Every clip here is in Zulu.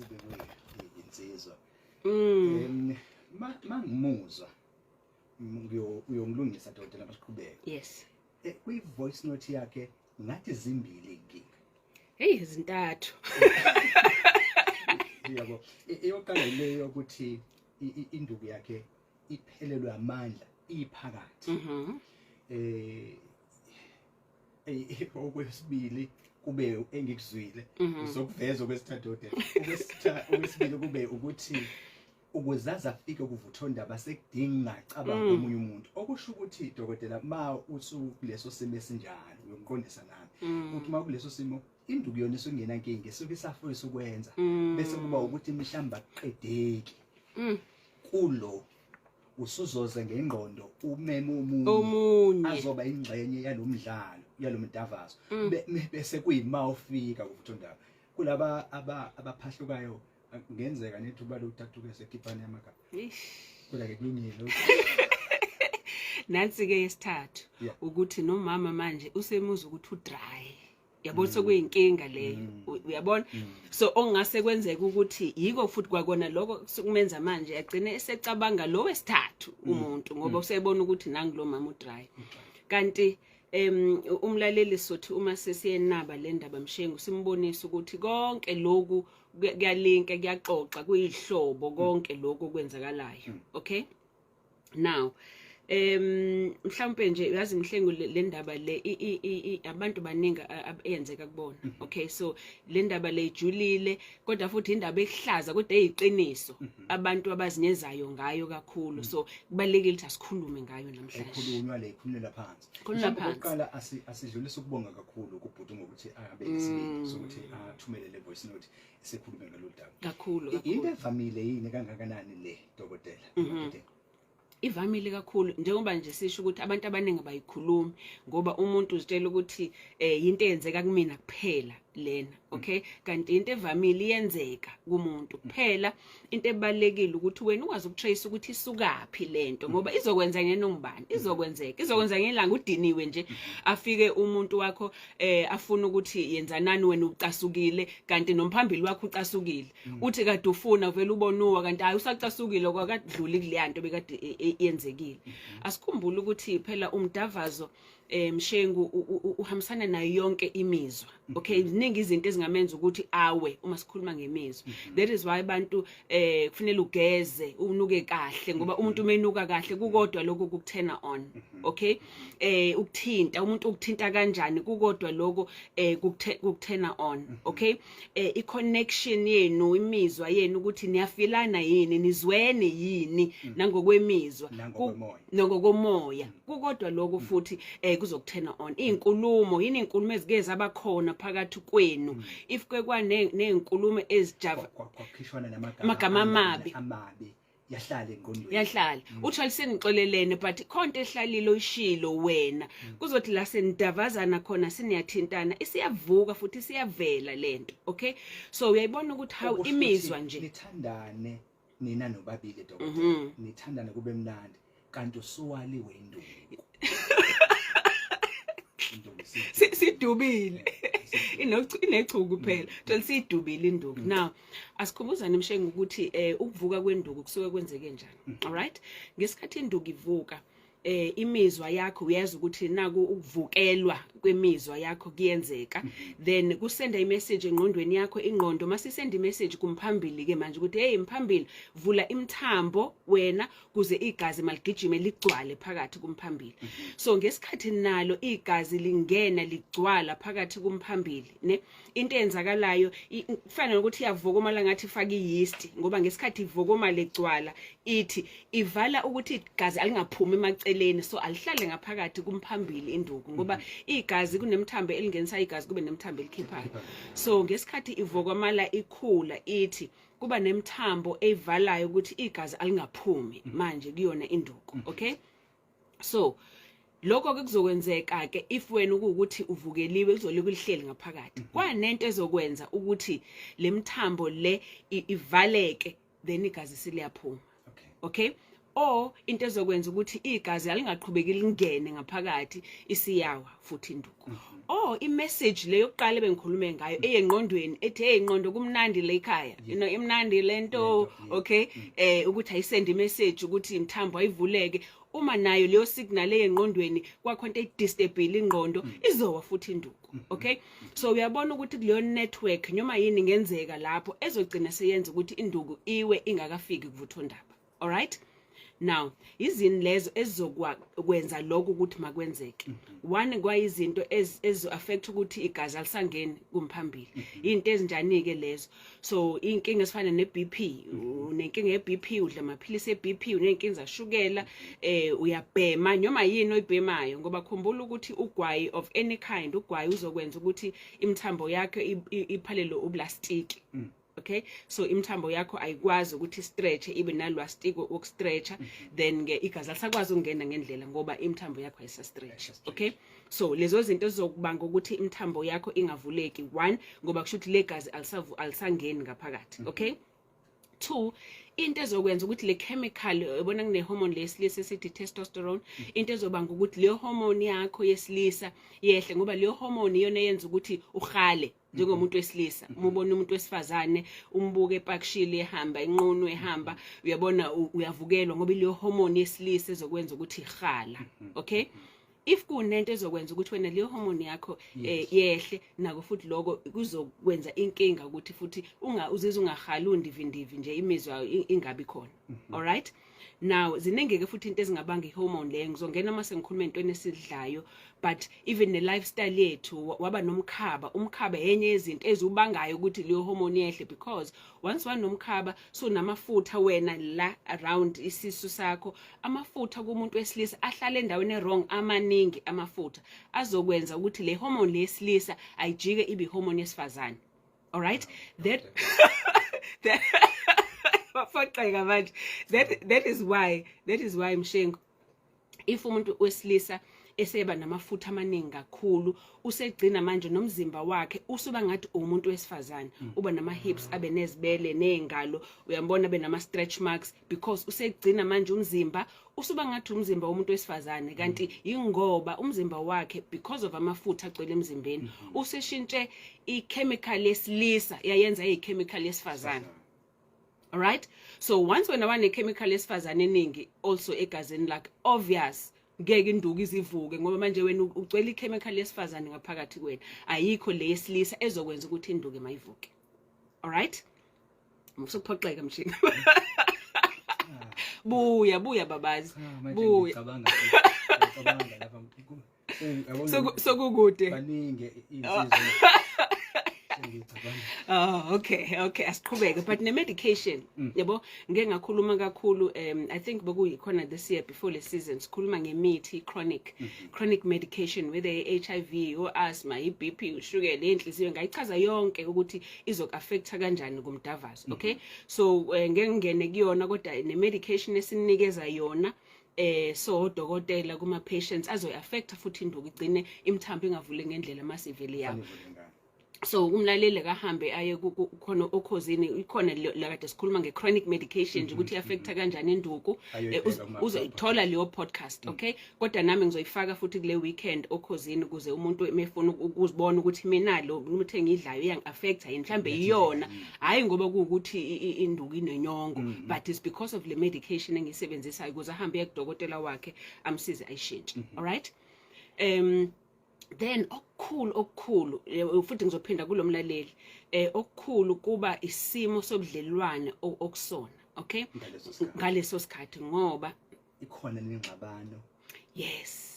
Esibekwe insizwa. Mangimuzwa, uyongilungisa, dokotela, masiqhubeke. Yes. Kwi voice note yakhe ngathi zimbili inkinga. Hey, izintathu. Yabo, eyokuqala leyo yokuthi induku yakhe iphelelwe amandla iphakathi. Okwesibili kube engikuzwile, uzokuveza okwesithathu, dokotela. Okwesibili kube ukuthi ukuze aze afike kuvuthondaba sekudinga cabanga omunye umuntu, okusho ukuthi, dokotela, ma usukuleso simo esinjalo, uyokuqondisa nami ukuthi ma kuleso simo induku yona isungena nkinga, isuke isafisa ukwenza, bese kuba ukuthi mhlawumbe akuqedeki kulo, usuzoze ngengqondo umeme omunye omunye azoba ingxenye yalomdlalo, yalomdavazo, bese kuyima ufika kuvuthondaba kulaba abaphahlukayo, kungenzeka nethuba lokuthathuka sekhiphane amagama. Eish. Kodwa ke kulungile. Nansi ke yesithathu, ukuthi nomama manje usemuza ukuthi udry, yabona, sekuyinkinga leyo. Uyabona, so ongase kwenzeka ukuthi yiko futhi kwakona lokho kumenza manje agcine esecabanga lo wesithathu umuntu, ngoba usebona ukuthi nangu lo mama udry. Kanti umlaleli, sothi uma sesiyenaba le ndaba, Mshengu, simbonisa ukuthi konke lokhu kuyalinka, kuyaxoxa, kuyihlobo konke lokhu okwenzakalayo. Okay, now mhlawumbe nje uyazi, Mhlengu, le ndaba le abantu baningi eyenzeka kubona. Okay, so le ndaba le ijulile, kodwa futhi indaba ekuhlaza, kodwa eyiqiniso abantu abazinyezayo ngayo kakhulu, so kubalekile ukuthi asikhulume ngayo namhlanje. Ekhulunywa le, ikhulunyelwa phansi. Khulunywa Mhlawumbe phansi. okokuqala asidlulise ukubonga kakhulu kubhuti ngokuthi abe nesibindi sokuthi athumele le voice note, sikhulume ngalolu daba. Kakhulu. Into Kakhulu. evamile yini kangakanani le, dokotela? Dokotela. Ivamile kakhulu, njengoba nje sisho ukuthi abantu abaningi abayikhulumi, ngoba umuntu uzitshela ukuthi into eyenzeka kumina kuphela lena. Okay, kanti into evamile iyenzeka kumuntu kuphela. Into ebalekile ukuthi wena ukwazi ukutrace ukuthi isukaphi lento, ngoba izokwenza ngenongubani, izokwenzeka, izokwenza ngelanga udiniwe nje, afike umuntu wakho afuna ukuthi yenzanani, wena ucasukile, kanti nomphambili wakho ucasukile. Uthi kade ufuna uvela ubonuwa, kanti hayi, usacasukile, kwakadluli kuleya nto bekade yenzekile. Asikhumbule ukuthi phela umdavazo, Mshengu, uhambisana nayo yonke imizwa. Okay, ziningi izinto ezingamenza ukuthi awe uma sikhuluma ngemizwa. That is why abantu kufanele ugeze, unuke kahle, ngoba umuntu umenuka kahle kukodwa lokho kukuturn on. Okay, ukuthinta umuntu, ukuthinta kanjani, kukodwa lokho kukuturn on. Okay, i connection yenu, imizwa yenu, ukuthi niyafilana yini, nizwene yini nangokwemizwa. Nangokomoya. Nangokomoya kukodwa lokho futhi kuzokuturn on. Izinkulumo yini, izinkulumo ezike zabakhona phakathi kwenu, if ke kwa nezinkulumo ezijava Kwakhishwana namagama amagama amabi. Amabi yahlala engqondweni. Yahlala, uthi alisenixolelene, but khonto ehlalile oyishilo wena, kuzothi la senidavazana khona, siniyathintana, isiyavuka futhi isiyavela lento. Okay, so uyayibona ukuthi how Okusho imizwa ukuthi nje. Nithandane nina nobabili, dokotela, nithandane kube mnandi, kanti usuwaliwe induku. Induku Sidubile, inechuku phela, thola siyidubile induku. Now asikhumbuzane, Mshengu, ukuthi ukuvuka kwenduku kusuke kwenzeke njani. Alright, ngesikhathi induku ivuka, imizwa yakho, uyazi ukuthi naku ukuvukelwa kwemizwa yakho kuyenzeka, then kusenda imessage engqondweni yakho. Ingqondo masisenda imessage kumphambili ke manje ukuthi, "Hey mphambili, vula imithambo wena kuze igazi maligijime ligcwale phakathi kumphambili." So ngesikhathi nalo igazi lingena ligcwala phakathi kumphambili, ne into eyenzakalayo kufana nokuthi iyavokoma, ngathi ifaka iyeast, ngoba ngesikhathi ivokoma legcwala, ithi ivala ukuthi igazi alingaphumi emaceleni, so alihlale ngaphakathi kumphambili induku, ngoba igazi kunemthambo elingenisa igazi, kube nemthambo elikhiphayo. So ngesikhathi ivokomala ikhula, ithi kuba nemthambo eyivalayo ukuthi igazi alingaphumi manje kuyona induku. Okay, so lokho ke kuzokwenzeka ke if wena ukuthi uvukeliwe, kuzolokhu lihleli ngaphakathi kwanento ezokwenza ukuthi lemthambo le ivaleke, then igazi seliyaphuma. Okay, Or into ezokwenza ukuthi igazi alingaqhubeki lingene ngaphakathi, isiyawa futhi induku. Or i-message leyo yokuqala ebengikhulume ngayo eyengqondweni ethi, "Hey ngqondo, kumnandi le ekhaya, imnandi lento." Okay, ukuthi ayisend imessage ukuthi imthambo ayivuleke. Uma nayo leyo signal eyengqondweni kwakho into edisturbile ingqondo, izowa futhi induku. Okay, so uyabona ukuthi kuleyo network noma yini ingenzeka lapho ezogcina seyenza ukuthi induku iwe ingakafiki kuvuthondaba. Alright, now izini lezo ezizokwenza lokho ukuthi makwenzeke? One, kwayizinto ezo affect ukuthi igazi alisangeni kumphambili. Izinto ezinjani ke lezo? So inkinga esifana ne-BP, unenkinga ye-BP, udla amaphilisi e-BP, unenkinga zashukela, uyabhema noma yini oyibhemayo, ngoba khumbula ukuthi ugwayi of any kind, ugwayi uzokwenza ukuthi imithambo yakho iphalele uplastiki. Okay, so imithambo yakho ayikwazi ukuthi stretch, ibe nalwastiko wokustretcha, then ke igazi alisakwazi ukungena ngendlela ngoba imithambo yakho ayisastretch. Ayisastretch. Okay, so lezo zinto zizokubanga ukuthi imithambo yakho ingavuleki, one, ngoba kusho ukuthi le gazi alisangeni ngaphakathi. Okay, two, into ezokwenza ukuthi le chemical, yabona kune hormone lesilisa esithi testosterone, into ezobanga ukuthi leyo hormone yakho yesilisa yehle, ngoba leyo hormone iyona eyenza ukuthi uhale njengomuntu wesilisa. Uma ubona umuntu wesifazane, umbuke epakishile ehamba inqunu ehamba, uyabona uyavukelwa, ngoba leyo hormone yesilisa ezokwenza ukuthi ihala. Okay, if kunento ezokwenza ukuthi wena leyo hormone yakho yehle nako futhi, lokho kuzokwenza inkinga ukuthi futhi unga uzizwe ungahali, undivindivi nje, imizwa ingabi khona. Alright, now ziningi ke futhi into ezingabanga ihormone leyo. Ngizongena uma sengikhuluma entweni esidlayo, but even ne-lifestyle yethu, waba nomkhaba. Umkhaba enye yezinto eziwubangayo ukuthi leyo hormone yehle, because once wanomkhaba, so namafutha wena la around isisu sakho, amafutha kumuntu wesilisa ahlala endaweni e-wrong, amaningi amafutha azokwenza ukuthi le hormone lesilisa ayijike ibe hormone yesifazane. Alright, that waphoxeka manje. That is why, Mshengu, if umuntu wesilisa eseba namafutha amaningi kakhulu, usegcina manje nomzimba wakhe usuba ngathi umuntu wesifazane, uba nama hips, abe nezibele nezingalo, uyambona abe nama stretch marks, because usegcina manje umzimba usuba ngathi umzimba womuntu wesifazane, kanti ingoba umzimba wakhe, because of amafutha agcwele emzimbeni, useshintshe i-chemical yesilisa yayenza i-chemical yesifazane. Alright, so once wena wane-chemical yesifazane eningi also egazini lakhe, obvious ngeke induku izivuke, ngoba manje wena ugcwele i-chemical yesifazane ngaphakathi kwena, ayikho le yesilisa ezokwenza ukuthi induku mayivuke. Alright, usukuphoxeka mshini. Buya, buya babazi. Ah, manje Buya. Ngicabanga lapha yabona. Sokukude. Baningi insizwa, sengicabanga. Oh, okay, asiqhubeke, but ne medication, yabo, ngeke ngakhuluma kakhulu. I think bekuyikhona this year before le season sikhuluma ngemithi, chronic medication, whether i-HIV or asthma, i-BP, ushukela, inhliziyo, ngayichaza yonke ukuthi izoku-affecta kanjani kumdavazo. Okay, so ngeke ngingene kuyona, kodwa ne medication esinikeza yona so odokotela kuma patients azoyi-affecta futhi induku, igcine imithambo ingavule ngendlela masivele yawo. Fanele ngayo. So umlaleli kahambe aye khona okhozini, ikhona la kade sikhuluma nge-chronic medication nje ukuthi i-affecta kanjani induku. Ayoyibheka Uzoyithola leyo podcast. Okay, kodwa nami ngizoyifaka futhi kule weekend okhozini ukuze umuntu emefuna ukuzibona ukuthi mina lo umuthi engidlayo iyangi-affecta yini, mhlambe iyona, hhayi ngoba kuwukuthi induku inenyongo, but it's because of le medication engiyisebenzisayo, ukuze ahambe ye kudokotela wakhe amsize ayishintshe. Alright, then okukhulu okukhulu, futhi ngizophinda kulomlaleli, okukhulu kuba isimo sobudlelwane okusona, okay? Ngaleso sikhathi. Ngaleso sikhathi, ngoba Ikhona nengxabano? Yes.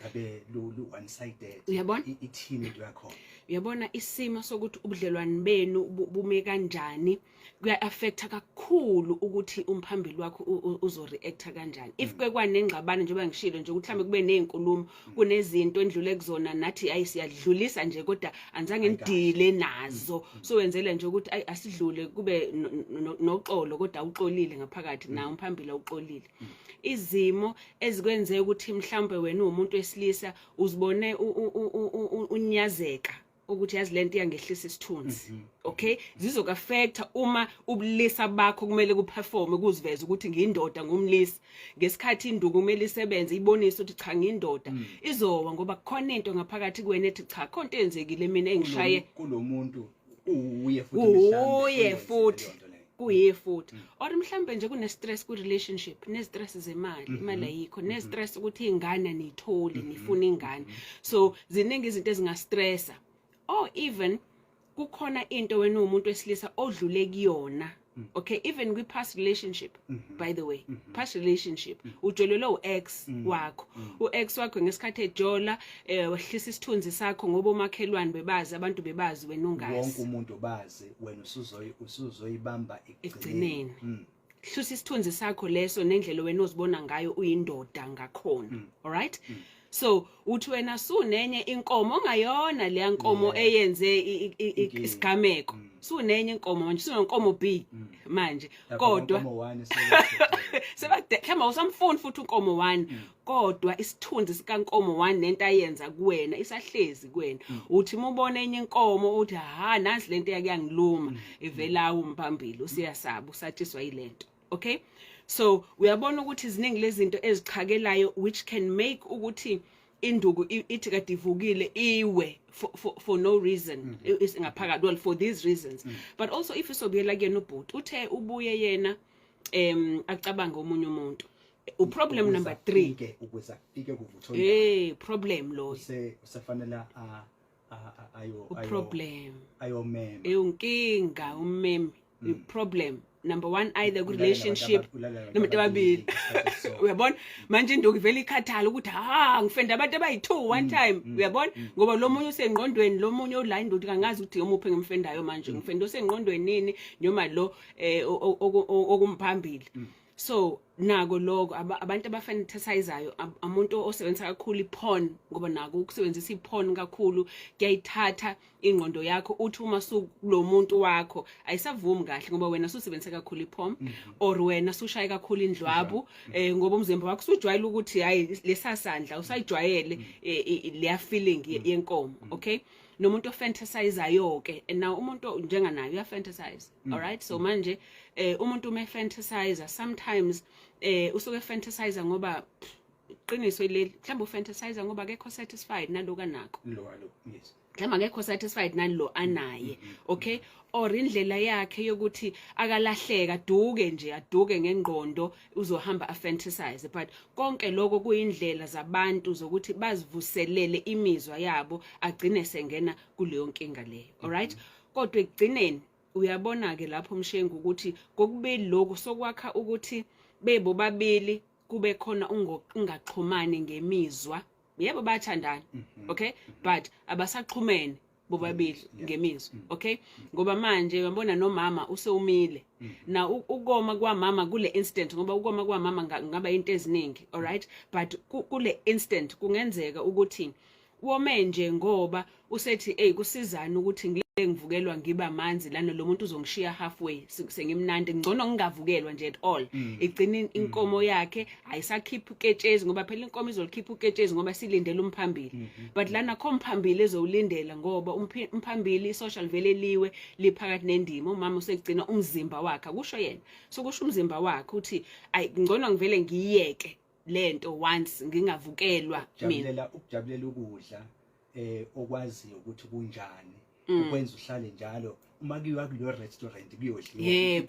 Ngabe lu one sided? Uyabona? Ithini into yakhona? Uyabona, isimo sokuthi ubudlelwane benu bume kanjani kuya-affecta kakhulu ukuthi umphambili wakho uzo-reacta kanjani if kuke kwanengxabano. Njengoba ngishilo nje ukuthi mhlawumbe kube ney'nkulumo, kunezinto endlule kuzona, nathi ayi siyadlulisa nje, kodwa anizange nidile nazo, so wenzela nje ukuthi ayi asidlule kube noxolo, kodwa awuxolile ngaphakathi, nawo umphambili awuxolile. Izimo ezikwenze ukuthi mhlawumbe wena uwumuntu wesilisa uzibone unyazeka. Ukuthi yazi lento iyangehlisa isithunzi. Okay, zizoku-affecta uma ubulisa bakho kumele kuperforme, kuziveze ukuthi ngiyindoda, ngumlisa. Ngesikhathi induku kumele isebenze, ibonise ukuthi cha, ngiyindoda, izowa ngoba kukhona into ngaphakathi kuwena ethi cha, khona into eyenzekile mina engishaye Kulo muntu uye futhi mhlambe uye uyenzile futhi leyo nto leyo. Kuye futhi, or mhlambe nje kune stress ku relationship, ne stress zemali, imali ayikho, ne stress ukuthi ingane aniyitholi, nifuna ingane. So ziningi izinto ezingastressa, or even kukhona into wena umuntu wesilisa odlule kuyona, okay, even kwi past relationship. By the way, past relationship, ujolelwe u-ex wakho. U-ex wakho ngesikhathi ejola, wehlisa isithunzi sakho ngoba omakhelwane bebazi, abantu bebazi, wena wonke ungazi. Umuntu bazi, wena usuzoyibamba. Ekugcineni. Hlusa isithunzi sakho leso nendlela wena ozibona ngayo uyindoda ngakhona. Alright, so uthi wena sunenye inkomo ongayona leya nkomo eyenze Inkinga. isigameko. Sunenye inkomo manje, sunenkomo B manje. Lapho kodwa unkomo one sebethe- Sebade mhlawumbe awusamfuni futhi unkomo 1, kodwa isithunzi sikankomo 1 nento ayenza kuwena isahlezi kuwena. Uthi uma ubona enye inkomo uthi, "Ha, nansi lento eyake yangiluma." Ivela umphambili, usiyasaba, usatshiswa yilento. Okay, so uyabona ukuthi ziningi lezi zinto ezichakelayo which can make ukuthi induku ithi kade ivukile iwe for no reason is ngaphakathi. Well, for these reasons, but also if usobuyela kuyena ubhuti, uthe ubuye yena acabanga omunye umuntu, uproblem Ukuze number 3. Ukuze afike kuvuthondaba. Problem loyo. Usefanele a ayo Uproblem. Ayomema. Eyonkinga ummemi, problem number 1, either ku Ulala relationship ulala nabantu nabantu ababili. ngesikhathi esisodwa. Uyabona manje induku ivele ikhathala ukuthi ha, ngifenda abantu abayi-2 one time, uyabona, ngoba lo munye usengqondweni, lo munye ola induku kangazi ukuthi omuphi ngimfendayo manje, ngifenda osengqondweni nini noma lo okumphambili. So nako lokho abantu abafantasizayo, umuntu osebenzisa kakhulu iporn, ngoba nako ukusebenzisa iporn kakhulu kuyayithatha ingqondo yakho. Uthi uma sukulo muntu wakho ayisavumi kahle ngoba wena susebenzisa kakhulu iporn, or wena sushaye kakhulu indlwabu, ngoba umzimba wakho usujwayele ukuthi hayi, lesa sandla usayijwayele, leya feeling yenkomo. Okay, nomuntu ofantasizayo ke, and now umuntu njenganayo uyafantasize. Alright, so manje umuntu uma efantasizer, sometimes usuke fantasizer ngoba pff, iqiniso leli, mhlawumbe ufantasizer ngoba akekho satisfied naloku anako. Lo alo, yes. Mhlawumbe akekho satisfied nalo anaye, okay, or indlela yakhe yokuthi akalahleka, aduke nje, aduke ngengqondo, uzohamba afantasize. But konke lokho kuyindlela zabantu zokuthi bazivuselele imizwa yabo, agcine sengena kuleyo nkinga leyo. Alright, kodwa ekugcineni uyabona ke lapho umshengu ukuthi kokubili lokhu sokwakha ukuthi bebo babili kube khona ungaxhumani ngemizwa. Yebo, bayathandana, okay, but abasaxhumene bobabili ngemizwa, okay, ngoba manje uyabona nomama usewumile na ukoma kwamama kule instant, ngoba ukoma kwamama ngaba into eziningi, alright, but kule instant kungenzeka ukuthi wome nje ngoba usethi, "Hey, kusizana ukuthi ngile ngivukelwa ngiba manzi lana, lo muntu uzongishiya halfway, sengimnandi, ngcono ngingavukelwa nje at all." Igcina inkomo yakhe ayisakhipha uketshezi, ngoba phela inkomo izolikhipha uketshezi ngoba silindele umphambili, but lana kho umphambili ezowulindela ngoba umphambili isosha livele liwe liphakathi nendima. Umama usegcina umzimba wakhe, akusho yena, so kusho umzimba wakhe uthi, "Ayi, ngcono ngivele ngiyeke lento once, ngingavukelwa mina." Ukujabulela ukudla okwaziyo ukuthi kunjani, ukwenza uhlale njalo uma kuyiwa kuleyo restaurant kuyodliwa,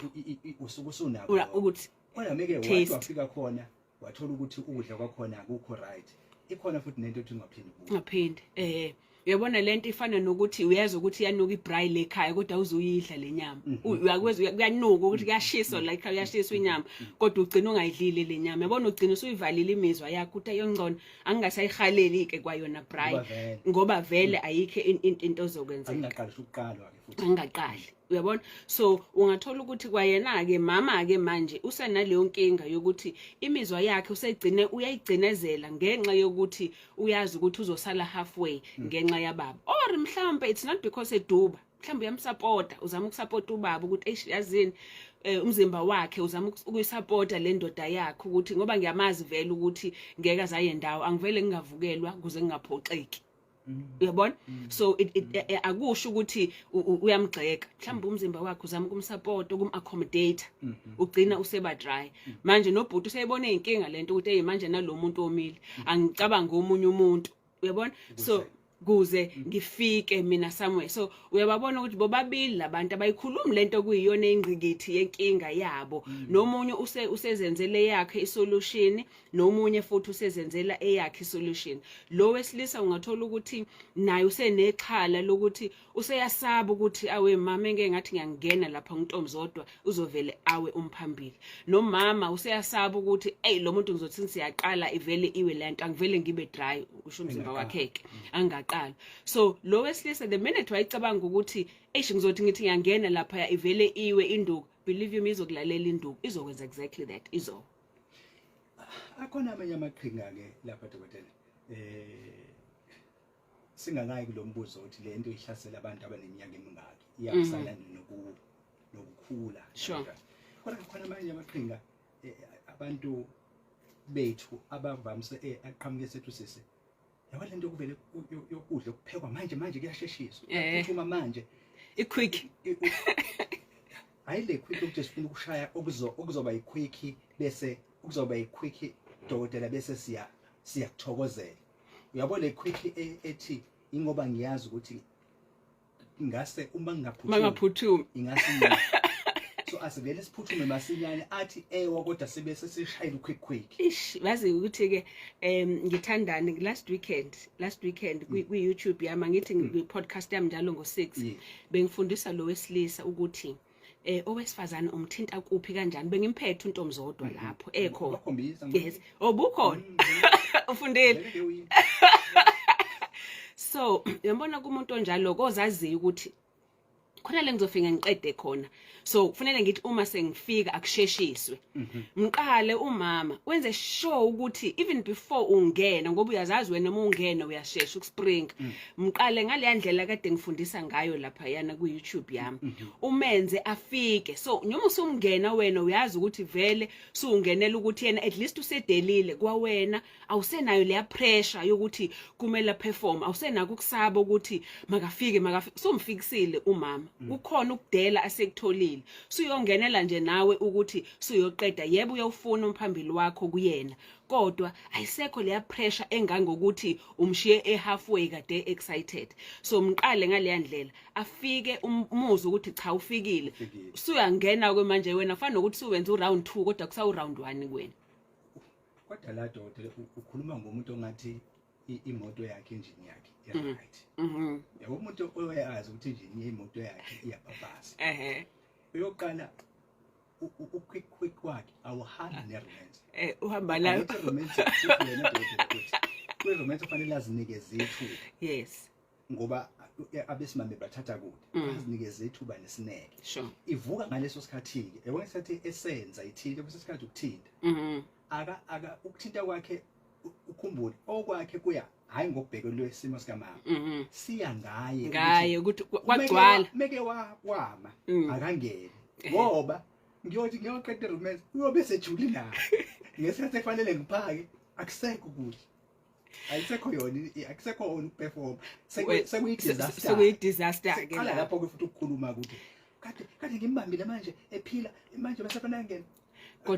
usuke usunako lokho. Ukuthi Kodwa meke wathi taste. Wafika khona wathola ukuthi ukudla kwakhona akukho right, ikhona futhi nento ethi ungaphinde ubuye. Ngaphinde. Uyabona lento ifana nokuthi uyezwa ukuthi iyanuka ibraai lekhaya, kodwa uzuyidla le nyama. Uyakwezwa kuyanuka ukuthi kuyashiswa la ekhaya, kuyashiswa inyama, kodwa ugcina ungayidlile le nyama. Uyabona, ugcina usuyivalile imizwa yakho, uthi ayongcono angingasayihaleli ke kwayona braai. Ngoba vele. Ngoba vele ayikho into ozokwenzeka. Akungaqali ukuqalwa ke futhi. Angaqali, uyabona. So ungathola ukuthi kwayena ke mama ke manje usenaleyo nkinga yokuthi imizwa yakhe usegcine uyayigcinezela ngenxa yokuthi uyazi ukuthi uzosala halfway ngenxa yababa. Or mhlambe it's not because eduba, mhlawumbe uyamsupporta, uzama ukusupporta ubaba ukuthi eish, yazini, umzimba wakhe uzama ukuyisupporta le ndoda yakhe ukuthi ngoba ngiyamazi vele ukuthi ngeke azaye ndawo, angivele ngingavukelwa kuze ngingaphoxeki. Uyabona, so it akusho ukuthi uyamgxeka. Mhlawumbe umzimba wakhe uzama ukumsupport, ukum-accommodate, ugcina useba dry. Manje nobhuti useyibona inkinga lento ukuthi, hey, manje nalomuntu omile, angicabanga omunye umuntu, uyabona? So kuze ngifike mina somewhere. So uyababona ukuthi bobabili labantu abayikhulumi lento kuyiyona ingqikithi yenkinga yabo. Nomunye usezenzele yakhe isolution, nomunye futhi usezenzela eyakhe isolution. Lo wesilisa ungathola ukuthi naye usenexhala lokuthi useyasaba ukuthi, awe mama, engeke ngathi ngiyangena lapha ngintomzodwa, uzovele awe umphambili. Nomama useyasaba ukuthi, hey, lo muntu ngizothi siyaqala, ivele iwe lento, angivele ngibe dry, usho umzimba wakhe ke angaqala. So lo wesilisa, the minute wayicabanga ukuthi, eish, ngizothi ngithi ngiyangena lapha, ivele iwe induku, believe you me, izokulalela induku, izokwenza exactly that, izo Akhona amanye amaqhinga ke lapha, dokotela, singakayi kulombuzo ukuthi le nto ihlasela abantu abaneminyaka emingaki, iyahambisana nokukhula. Kodwa khona amanye amaqhinga abantu bethu abavamise aqhamuke sethu sisi yabo lento yokuvele yokudla okuphekwa manje manje, kuyasheshiswa, phuthuma manje. I-quick. Hayi, le quick ukuthi sifuna ukushaya okuzoba i-quick, bese kuzoba i-quick, dokotela, bese siyakuthokozela. Uyabo le quick ethi ingoba ngiyazi ukuthi ngase uma ngingaphuthumi, mangaphuthumi, ingase, so asivele siphuthume masinyane, athi ewa, kodwa sibe sesishayile quick quick. Ish, bazi ukuthi ke ngithandani, last weekend kwi YouTube yami, ngithi kwi podcast yami njalo ngo6, bengifundisa lo wesilisa ukuthi owesifazane umthinta kuphi, kanjani. Bengimphethe untomzodwa lapho ekhona. Bakhombisa. Yes, obukhona ufundile. Vele ke So uyabona kumuntu onjalo kozaziyo ukuthi khona le ngizofika ngiqede khona, so kufanele ngithi uma sengifika akusheshiswe. Mqale umama, wenze sure ukuthi even before ungena, ngoba uyazazi wena uma ungena uyashesha ukuspring, mqale ngaleya ndlela kade ngifundisa ngayo lapha yana ku YouTube yami, umenze afike. So noma usumngena wena, uyazi ukuthi vele suungenela ukuthi yena at least usedelile kwawena, awusenayo leya pressure yokuthi kumele perform, awusenako ukusaba ukuthi makafike, makafike. Sumfikisile umama, kukhona ukudela asekutholile, suyongenela nje nawe ukuthi suyoqeda. Yebo, uyawufuna umphambili wakho kuyena, kodwa ayisekho leya pressure engangokuthi umshiye e-halfway kade excited. So mqale ngaleya ndlela, afike, umuzwe ukuthi cha, ufikile. Ufikile. Suyangena ke manje wena, fana nokuthi suwenza uround 2, kodwa kusawu round 1 kuwena. Kodwa la, dokotela, ukhuluma ngomuntu ongathi imoto yakhe, injini yakhe i-right. Yabo, umuntu oyazi ukuthi injini yemoto yakhe iyabhabhaza, uyoqala u-quick quick wakhe awuhambi ne-romance. Uhamba la. Angithi romance, uthi wena, dokotela, ukuthi kwi-romance kufanele azinikeze ithuba, ngoba abesimame bathatha kude, azinikeze ithuba nesineke. Ivuka ngaleso sikhathi-ke, yabo, ngesikhathi esenza ithinte, kwesinye isikhathi ukuthinta, aka ukuthinta kwakhe, ukhumbule okwakhe kuya hayi ngokubhekelwe isimo sikamama, siya ngaye. Ngaye ukuthi kwagcwala. Meke wama, akangeni, ngoba ngiyothi ngiyoqeda romance, uyobe sejuli naye ngesikhathi ekufanele ngiphake, akusekho kuhle, ayisekho yona, akusekho wona ukuperform, sekuyi-disaster. Sekuyi-disaster ke. Seqala lapho. Lapho-ke futhi ukukhuluma ukuthi kade kade ngimbambile, manje ephila, manje bese fanele angene.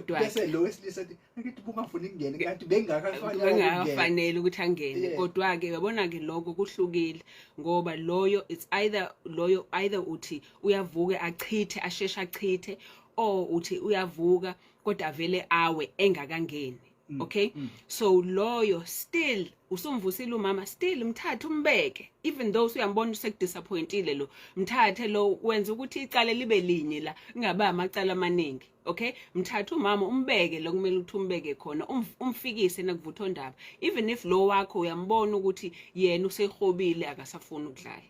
Bese lo wesilisa athi, angithi bungafuni kungena, kanti bengakafanele ukungena. Bengakafanele ukuthi angene. Kodwa ke uyabona ke, lokho kuhlukile, ngoba loyo it's either loyo either uthi uyavuka achithe, asheshe achithe, or uthi uyavuka kodwa avele awe engakangeni. Okay, so loyo still usumvusile umama, still mthathe umbeke, even though usuyambona usekudisappointile lo, mthathe lo, wenza ukuthi icala libe linye la, kungaba amacala amaningi. Okay, mthathe umama umbeke lo kumele ukuthi umbeke khona, umfikise nakuvuthondaba, even if lo wakho uyambona ukuthi yena usehobile, akasafuni ukudlala.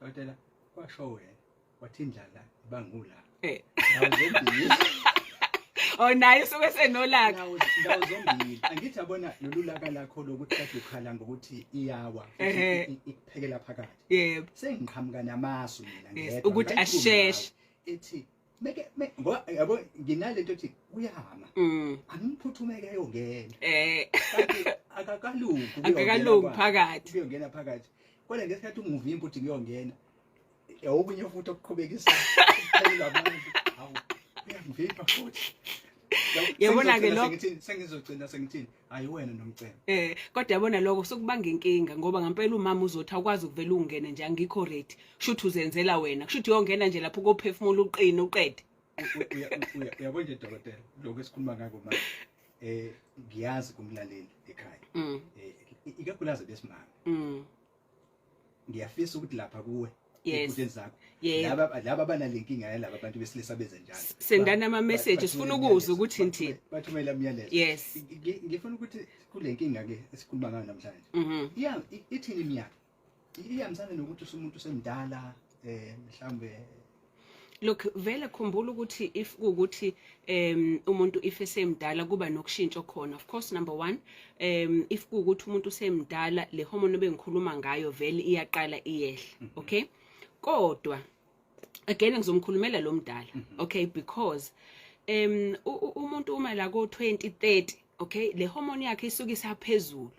Dokotela, kwasho wena wathi indlala ibangula ndawo zombili. Oh, naye usuke senolaka. Ndawo zombili, angithi yabona lolu laka lakho lokuthi kade ukhala ngokuthi iyawa futhi ikuphekela phakathi. Sengiqhamuka namasu mina ngedwa ukuthi ngikayikhulumi asheshe. nawe. Ethi Meke ngoba yabo nginalento ethi kuyama. Angiphuthumeke ayongena. Kanti akakalungi. Akakalungi phakathi. Kuyongena phakathi. Kodwa ngesikhathi unguvimba uthi ngiyongena. Okunye futhi okuqhubekisa ukuphela amandla. Hawu, uyangivimba futhi. Yabona ke lokho sengizogcina sengithini hayi wena nomcebo. Kodwa yabona lokho sokubanga inkinga ngoba ngempela umama uzothi awukwazi ukuvela ungene nje angikho ready. Kushuthi uzenzela wena. Kushuthi uyongena nje lapho kophefumula uqine uqede. Uyabona nje dokotela lokho esikhuluma ngako manje. Ngiyazi kumlaleli ekhaya. Ikakhulukazi besimame. Ngiyafisa ukuthi lapha kuwe ekudeni zakho laba abanalenkinga yalaba abantu besilisa benze njalo. Sendana ama message sifuna ukuzwa ukuthi nithini. Bathumela imiyalezo. Yes. Ngifuna ukuthi kule nkinga ke esikhuluma ngayo namhlanje. Iya ithini iminyaka? Iyahambisana nokuthi usumuntu usemdala mhlambe. Look, vele khumbula ukuthi if kuwukuthi umuntu if esemdala kuba nokushintsha khona. Of course number 1, if kuwukuthi umuntu usemdala le hormone ebengikhuluma ngayo vele iyaqala iyehla, okay? Kodwa again ngizomkhulumela lo mdala, okay, because umuntu uma la ko 20 30, okay, le hormone yakhe isuke isaphezulu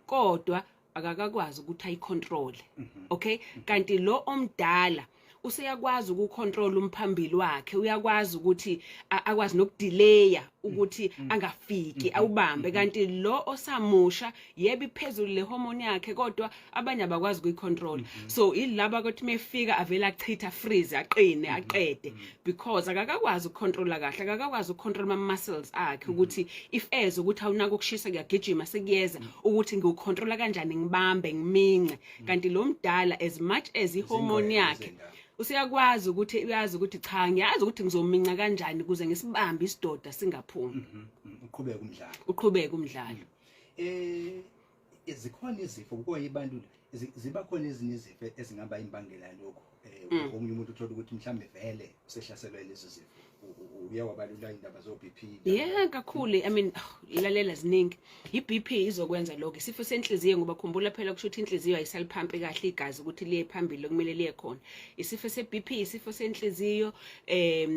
kodwa akakakwazi ukuthi ayicontrol, okay? Kanti lo omdala useyakwazi ukucontrol umphambili wakhe, uyakwazi ukuthi akwazi nokudelaya ukuthi angafiki awubambe. Kanti lo osamusha yebo iphezulu le hormone yakhe kodwa abanye abakwazi ukuyicontrol. So ilaba ukuthi mefika avela achitha freeze aqine aqede because akakakwazi ukucontrola kahle, akakakwazi ukucontrol ama muscles akhe ukuthi if ezwe ukuthi awunako ukushisa kuyagijima sekuyeza ukuthi ngiwucontrola kanjani ngibambe ngimince. Kanti lo mdala as much as ihormone yakhe useyakwazi ukuthi uyazi ukuthi cha ngiyazi ukuthi ngizominca kanjani ukuze ngisibambe isidoda singaphumi. Uqhubeke umdlalo. Uqhubeke umdlalo. Zikhona izifo kuyibantu ziba khona ezinye izifo ezingaba imbangela yalokho. Omunye umuntu uthola ukuthi mhlambe vele usehlaselwe lezo zifo. Uyawabalula indaba zo BP. Yeah, kakhulu. I mean, ilalela ziningi. I-BP izokwenza lokho. Isifo senhliziyo ngoba khumbula phela kusho ukuthi inhliziyo ayisaliphampi kahle igazi ukuthi liye phambili okumele liye khona. Isifo se-BP, isifo senhliziyo,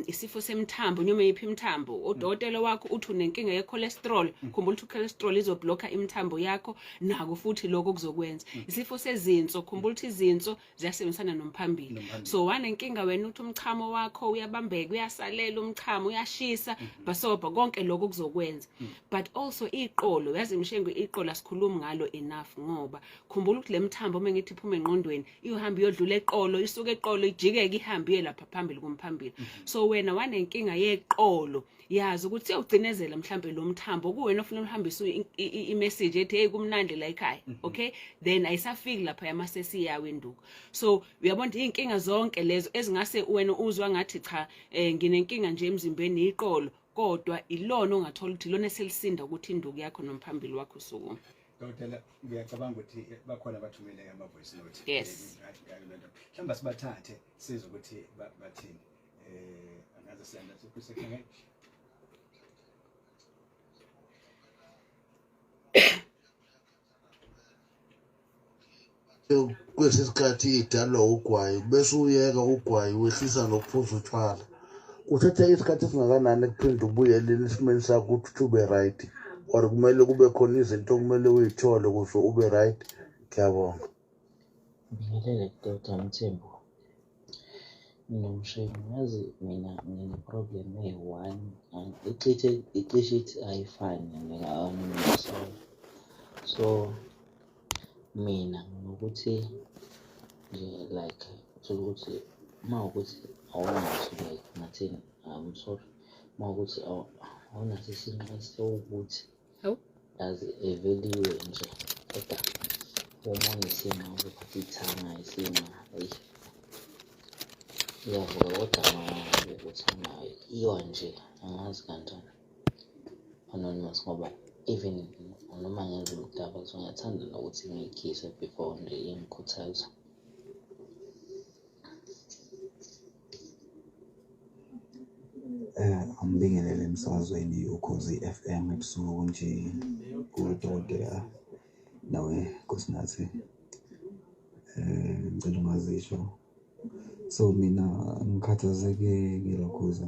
isifo semthambo, noma yiphi imithambo. Udokotela wakho uthi unenkinga ye-cholesterol, khumbula ukuthi cholesterol izoblocka imithambo yakho, nako futhi lokho kuzokwenza. Isifo sezinso, khumbula ukuthi izinso ziyasebenzisana nomphambili. So wanenkinga wena uthi umchamo wakho uyabambeka, uyasalela umchamo, uyashisa, basobha konke lokho kuzokwenza. But also iqolo, uyazi Mshengu iqolo asikhulumi ngalo enough ngoba khumbula ukuthi lemthambo uma ngithi iphuma engqondweni iyohamba iyodlula eqolo, isuke eqolo ijikeke ihambe iye lapha phambili kumphambili. So wena wanenkinga yeqolo, yazi ukuthi siyawugcinezela mhlambe lo mthambo kuwena ofuna uhambise i-message ethi hey kumnandi la ekhaya, okay, then ayisafiki lapha yamasesi yawo induku. So uyabona inkinga zonke lezo ezingase wena uzwa ngathi cha nginenkinga nje emzimbeni iqolo, kodwa ilona ongathola ukuthi lona eselisinda ukuthi induku yakho nomphambili wakho usukume. Dokotela, ngiyacabanga ukuthi bakhona abathumele ama voice note. Yes. Mhlawumbe sibathathe sizwe ukuthi bathini. Angaze siyanda sikusekhenge. Kwesikhathi idalwa ugwayi bese uyeka ugwayi wehlisa nokuphuza utshwala. Kuthatha isikhathi esingakanani kuphinde ubuyele esimeni sakho ukuthi ube right, or kumele kube khona izinto okumele uyithole ukuze ube right? Ngiyabonga. Ngibingelele Dr. Mthembu noMshengu. Yazi mina ngine-problem eyi-one, icishe ithi ayifani neka-anonymous. So mina ngokuthi nje like uthola ukuthi uma ukuthi awunaso like ngathini, I'm sorry, uma ukuthi awunaso isinqa sewukuthi yazi eveliwe nje, kodwa uma unesinqa uzophatha ithanga isinqa eyi iyavuka, kodwa ukuthi unayo iwa nje angazi kanjani anonymous, ngoba even noma ngenza umdaba so ngiyathanda nokuthi ngiyikhise before nje ingikhuthaza. Angibingelele emsakazweni Ukhozi FM ebusuku nje kudokotela nawe Nkosinathi. Ngicela ungazisho So mina ngikhathazeke ngilokhuza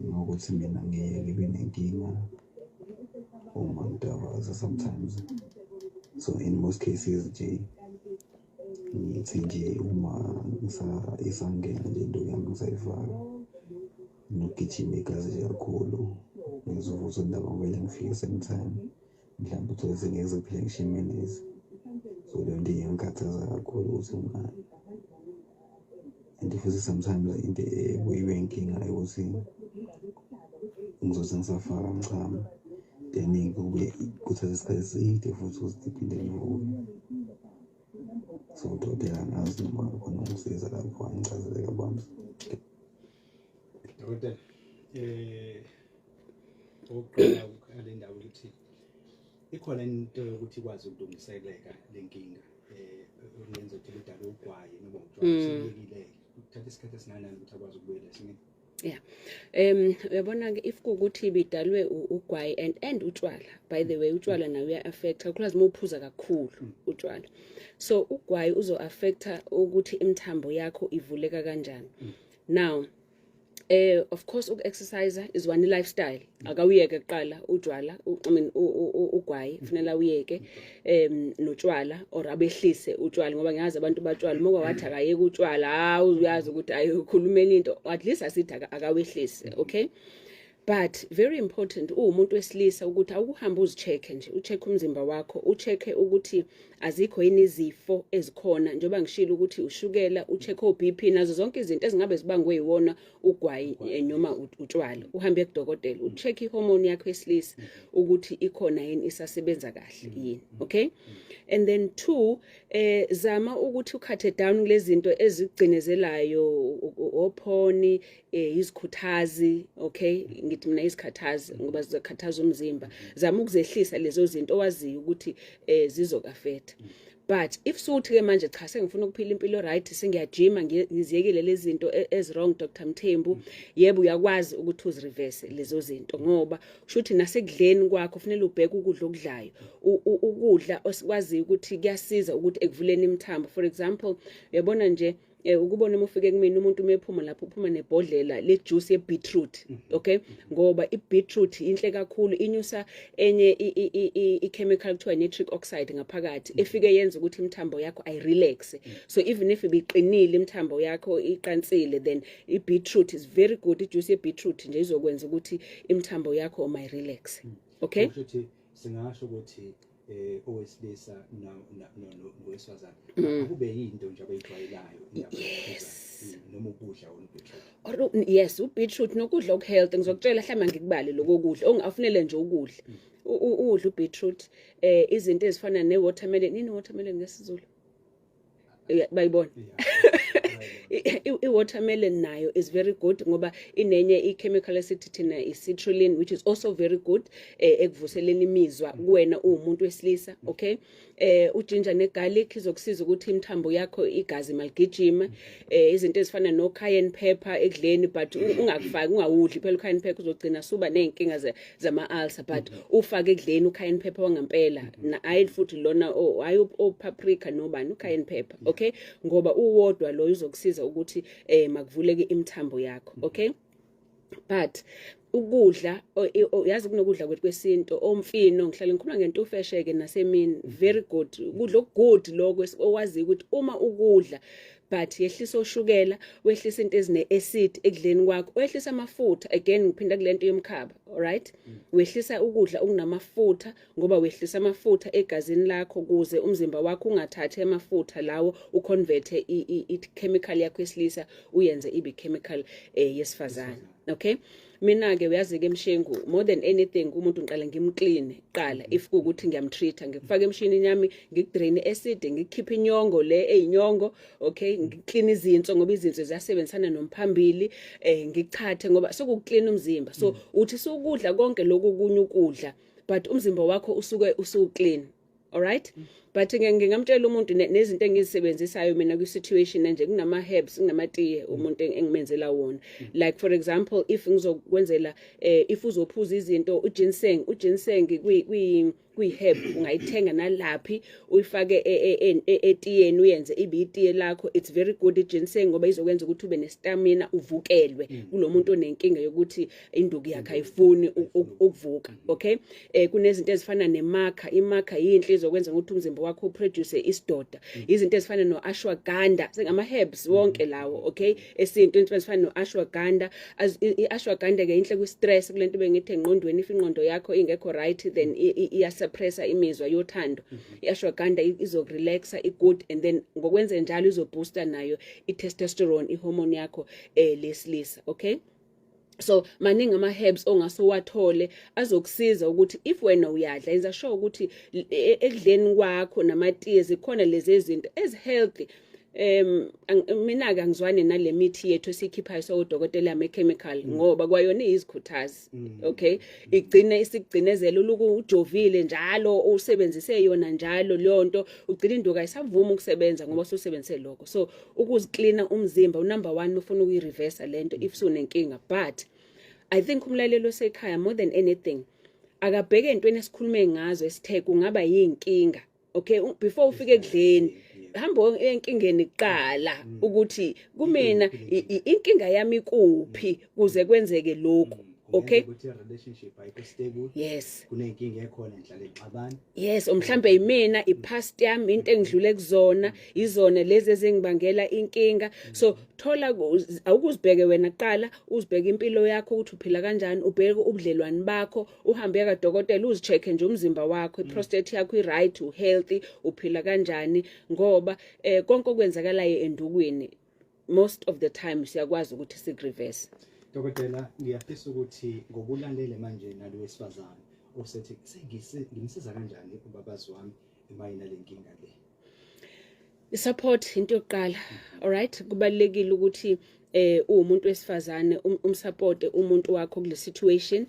ngokuthi mina ngiye ngibe nenkinga uma ngidavaza sometimes. So in most cases nje ngithi nje uma isangena nje into yami ngisayifaka nokugijima igazi nje kakhulu ngizovutha indaba ngivele ngifike same time mhlawumbe uthole sengeke kuphele ngisho iminutes. So leyo nto iyangikhathaza kakhulu ukuthi ngani and futhi sometimes into ebuye ibe inkinga ukuthi ngizothi ngisafaka ngichama then kube kuthatha isikhathi eside futhi ukuthi iphinde ngivuke. So udokotela angazi noma khona ungisiza lapho angichazele kabanzi. Dokotela, okokuqala kale ndaba ukuthi ikhona into yokuthi ikwazi ukulungiseleka le nkinga okungenza ukuthi udala ugwayi noma utshwala sebuyekile, kuthatha isikhathi esingakanani ukuthi akwazi ukubuyela esimeni? Yeah. Uyabona ke, if kuwukuthi bidalwe ugwayi and utshwala, by the way, utshwala nayo uya affect, kakhulukazi uma uphuza kakhulu utshwala. So ugwayi uzo affecta ukuthi imithambo yakho ivuleka kanjani. Now of course uku-exercise is one lifestyle. Akawuyeke kuqala utshwala, I mean ugwayi kufanele awuyeke notshwala or abehlise utshwala, ngoba ngiyazi abantu batshwala uma wathi akayeke utshwala, hawu, uyazi ukuthi ayikhulumeni into, at least asithi akawehlise, okay? But very important uwumuntu wesilisa ukuthi awuhambe uzi-check nje, ucheck umzimba wakho, ucheck ukuthi azikho yini izifo ezikhona, njengoba ngishilo ukuthi ushukela, ucheck o-BP nazo zonke izinto ezingabe zibangwe yiwona ugwayi noma utshwala. Uhambe kudokotela, ucheck ihormone yakho yesilisa ukuthi ikhona yini, isasebenza kahle yini, okay? And then two, zama ukuthi u-cut down kulezi zinto ezigcinezelayo, ophoni, izikhuthazi, okay? Ngithi mina izikhathazi ngoba zizokhathaza umzimba. Zama ukuzehlisa lezo zinto owaziyo ukuthi zizoku-affect. But if suthi ke manje, cha, sengifuna ukuphila impilo right, sengiyajima, ngiziyekile lezi zinto ezi-wrong, Dr Mthembu, yebo, uyakwazi ukuthi uzireverse lezo zinto, ngoba kusho ukuthi nasekudleni kwakho kufanele ubheke ukudla okudlayo, ukudla osikwaziyo ukuthi kuyasiza ukuthi ekuvuleni imithambo. For example, uyabona nje ukubona uma ufike kumina umuntu uma ephuma lapho uphuma nebhodlela le juice ye-beetroot, okay? Ngoba i-beetroot inhle kakhulu, inyusa enye i-chemical kuthiwa nitric oxide ngaphakathi efike yenza ukuthi imithambo yakho ayirelax. So even if ibiqinile imithambo yakho, iqansile, then i-beetroot is very good. Ijuice ye-beetroot nje izokwenza ukuthi imithambo yakho mayirelax, okay? Kusho ukuthi singasho ukuthi owesilisa nowesifazane akube yinto nje abayijwayelayo indaba yokuphuza, noma ukudla wona ubeetroot. Yes, ubeetroot nokudla okuhealthy. Ngizokutshela mhlawumbe ngikubale lokho kudla ongafunele nje ukudla. Udla ubeetroot, izinto ezifana ne-watermelon. Nini watermelon ngesiZulu? Yeah, bayibona. I-watermelon nayo is very good ngoba inenye i-chemical esithi thina i-citrulline, which is also very good ekuvuseleni imizwa kuwena uwumuntu wesilisa, okay? Uginger negarlic izokusiza ukuthi imithambo yakho igazi maligijime. Izinto ezifana no cayenne pepper ekudleni, but ungakufaki, ungawudli phela cayenne pepper, uzogcina suba nezinkinga zama ulcer, but ufake ekudleni ucayenne pepper wangampela, na hayi futhi lona hayi o paprika nobani, ucayenne pepper, okay? Ngoba uwodwa lo uzokusiza ukuthi makuvuleke imithambo yakho, okay? But ukudla yazi kunokudla kwethu kwesintu, omfino, ngihlale ngikhuluma ngentufeshe ke nasemini, very good ukudla okugood lokho owaziyo ukuthi uma ukudla, but yehlisa oshukela, wehlisa into ezine acid ekudleni kwakho, wehlisa amafutha. Again ngiphinda kulento yomkhaba, alright? Wehlisa ukudla okunamafutha ngoba wehlisa amafutha egazini lakho kuze umzimba wakho ungathathi amafutha lawo uconvert i-chemical yakho yesilisa uyenze ibe chemical yesifazane, okay? Mina ke uyazi ke Mshengu, more than anything umuntu ngiqala ngimclean qala. If kuukuthi ngiyamtreat, ngikufaka emshinini yami, ngikudrain acid, ngikukhipha inyongo le eyinyongo, okay? Ngiclean izinso ngoba izinso ziyasebenzisana nomphambili, ngichathe ngoba sokuclean umzimba. So uthi sukudla konke lokhu kunye ukudla, but umzimba wakho usuke usu clean, alright? But ngingamtshela umuntu nezinto engizisebenzisayo mina kwi-situation enje, kunama-herbs, kunamatiye umuntu engimenzela wona. Like for example, if ngizokwenzela if uzophuza izinto, u-ginseng kwi-herb ungayithenga nalaphi, uyifake etiyeni, uyenze ibe itiye lakho. It's very good i-ginseng ngoba izokwenza ukuthi ube ne-stamina, uvukelwe, kulo muntu onenkinga yokuthi induku yakhe ayifuni ukuvuka, okay? Kunezinto ezifana ne-maca. I-maca yinhle, izokwenza ukuthi umzimba wakho u-produce isidoda. Izinto ezifana no-ashwagandha, sengama-herbs wonke lawo, okay, esintu. Into ezifana no-ashwagandha, i-ashwagandha ke inhle kwi-stress, kulento bengithi engqondweni, if ingqondo yakho ingekho right, then iya-suppressa imizwa yothando. I-ashwagandha izoku-relaxa, i-good, and then ngokwenze njalo izo-boosta nayo i-testosterone, i-hormone yakho lesilisa, okay? So maningi ama-herbs ongase uwathole azokusiza ukuthi if wena uyadla, yenza sure ukuthi ekudleni kwakho namatiye zikhona lezi zinto ezi-healthy. Mina-ke angizwani nale mithi yethu esiyikhiphayo sowudokotela yama-chemical, ngoba kwayona iyizikhuthazi, okay? Igcine isikugcinezela, uluku ujovile njalo, usebenzise yona njalo leyo nto, ugcina induku ayisavumi ukusebenza ngoba ususebenzise lokho. So ukuziklina umzimba u-number 1 ufuna ukuyi-reversa lento if sunenkinga. But I think umlaleli osekhaya, more than anything, akabheke entweni esikhulume ngazo esithe kungaba yinkinga, okay? Before ufike ekudleni, hamba enkingeni kuqala, ukuthi kumina inkinga yami ikuphi kuze kwenzeke lokhu, okay? Ukuthi i-relationship ayikho stable. Kuney'nkinga ekhona, ngihlale ngixabana. Yes, mhlambe yimina, i-past yami, into engidlule kuzona, izona lezi ezingibangela inkinga. So thola awukuzibheke wena kuqala, uzibheke impilo yakho ukuthi uphila kanjani, ubheke ubudlelwane bakho, uhambe kadokotela, uzi-check nje umzimba wakho, i-prostate yakho i-right, u-healthy, uphila kanjani, ngoba konke okwenzakalayo endukwini most of the time siyakwazi ukuthi siku-reverse. Dokotela, ngiyafisa ukuthi ngokulalele manje nalo wesifazane osethi ngimsiza kanjani ubabazi wami mayina le nkinga le? I-support into yokuqala, alright? Kubalulekile ukuthi uwumuntu wesifazane um-supporte umuntu wakho kule situation,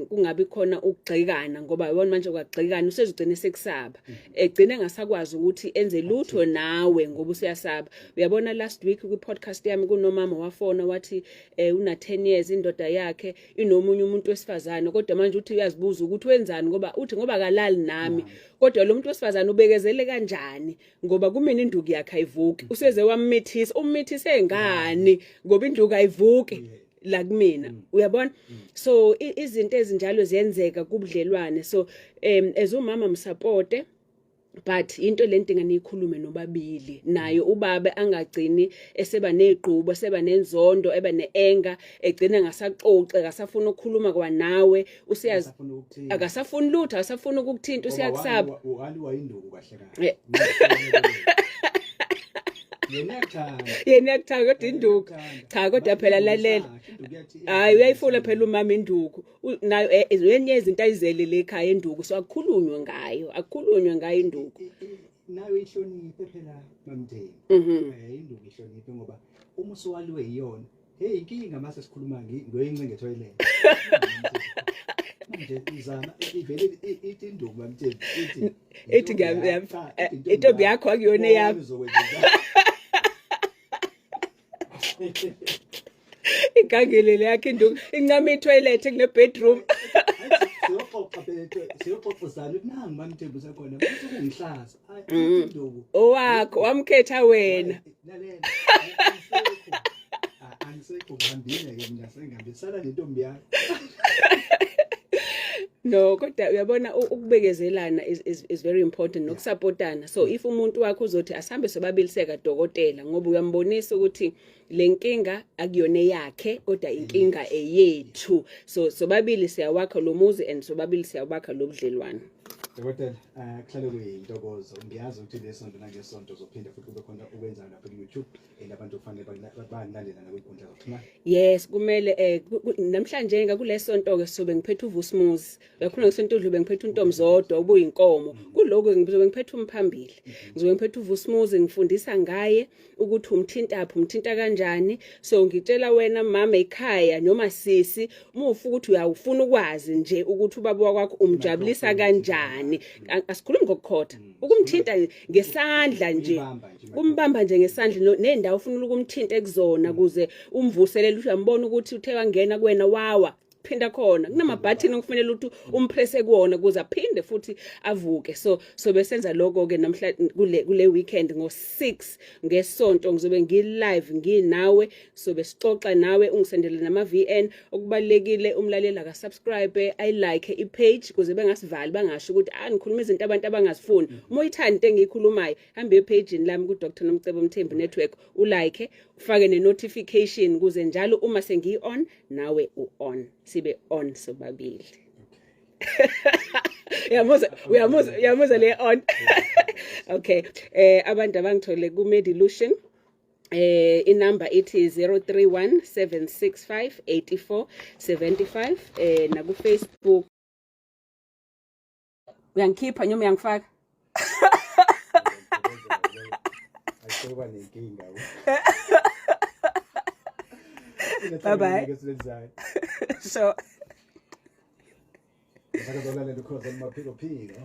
kungabi khona ukugxekana, ngoba yabona manje kwagxekana usezugcina sekusaba, egcine engasakwazi ukuthi enze lutho nawe ngoba usuyasaba. Uyabona, last week kwi podcast yami kunomama wafona wathi una 10 years indoda yakhe inomunye umuntu wesifazane, kodwa manje uthi uyazibuza ukuthi wenzani, ngoba uthi ngoba akalali nami, kodwa lo muntu wesifazane ubekezele kanjani, ngoba kumina induku yakhe ayivuki, useze wammithisa, ummithise ngani, ngoba induku ayivuki la kumina, uyabona? So izinto ezinjalo ziyenzeka kubudlelwane. So as umama, m-supporte, but into lento inganikhulume nobabili naye ubaba angagcini eseba nezigqubo, eseba nenzondo, eba ne-anger, egcina ngasaxoxe, akasafuna ukukhuluma kwanawe, usiyazi. Akasafuna ukuthinta. Akasafuni lutho, akasafuni ukukuthinta, usiyakusaba. Waliwa induku kahle kahle. Yena uyakuthanda. Yena uyakuthanda, kodwa induku cha, kodwa phela lalela, hayi, uyayifuna phela umama induku. Nayo enye izinto ayizele le ekhaya induku, so akukhulunywe ngayo, akukhulunywe ngayo induku. Nayo ihloniphe phela, mamtheni. Induku ihloniphe, ngoba uma usuwaliwe yiyona, hey, inkinga mase sikhuluma ngiyoyincenga e-toilet manje, izama ivele ithi induku, mamtheni, ithi Ithi Cha, ithi intombi yakho akuyona eyami. Uzokwenza njani? Igangele yakhe induku incama i-toilet kune bedroom. Siyoxoxa phela, siyoxoxisana ukuthi nangu mamthembu usekhona futhi kungihlaza. Hayi, ithi induku Owakho wamkhetha wena. Lalela, angisekho, ngihambile ke mina, sengihambile, sala nentombi yakho. No, kodwa uyabona ukubekezelana is very important, noku-supportana. So if umuntu wakho uzothi asambe sobabili seka dokotela, ngoba uyambonisa ukuthi le nkinga akuyona eyakhe, kodwa inkinga eyethu, so sobabili siyawakha lo muzi and sobabili siyawakha lo budlelwano. Dokotela, kuhlale kuyintokozo. Ngiyazi ukuthi lesonto nangesonto uzophinda futhi kube khona ukwenzayo lapha ku-YouTube, and abantu kufanele bakulandela nakwinkundla zokuxhumana. Yes, kumele namhlanje ngakulesonto ke sobe ngiphethe uVusumuzi. Uyakhuluma ngesonto udlube ngiphethe uNtomzodwa ubuyinkomo. Kuloko ngizobe ngiphethe umphambili. Ngizobe ngiphethe uVusumuzi, ngifundisa ngaye ukuthi umthintaphi, umthinta kanjani. kanjani. So ngitshela wena mama ekhaya noma sisi, uma ufuna ukuthi uyawufuna ukwazi nje ukuthi ubaba wakwakho umjabulisa kanjani, asikhulumi ngokukhotha, ukumthinta ngesandla nje, umbamba nje ngesandla nendawo ufuna ukumthinta ekuzona kuze umvuselele, ukuthi uyambona ukuthi uthe wangena kuwena wawa phinda khona kunamabhathini okufanele ukuthi umpresse kuwona ukuze aphinde futhi avuke. So besenza lokho ke namhla kule weekend ngo6 ngesonto ngizobe ngi live nginawe, so besixoxa nawe, ungisendele nama VN. Okubalekile umlaleli aka subscribe, i like i page ukuze bengasivali, bangasho ukuthi ah ngikhuluma izinto abantu abangazifuni. Uma uyithanda into engiyikhulumayo, hamba epage lami ku Dr Nomcebo Mthembu Network, ulike, ufake ne notification kuze njalo uma sengiyi on nawe u on, sibe on sobabili. Uyamuza le on. Okay, abantu abangithole ku Medilution, inumber ithi 031 765 84 75, naku Facebook. Uyangikhipha noma uyangifaka? Asoba nenkinga. Bye bye. So Ngizakazolalela ukhoza maphiko phiko.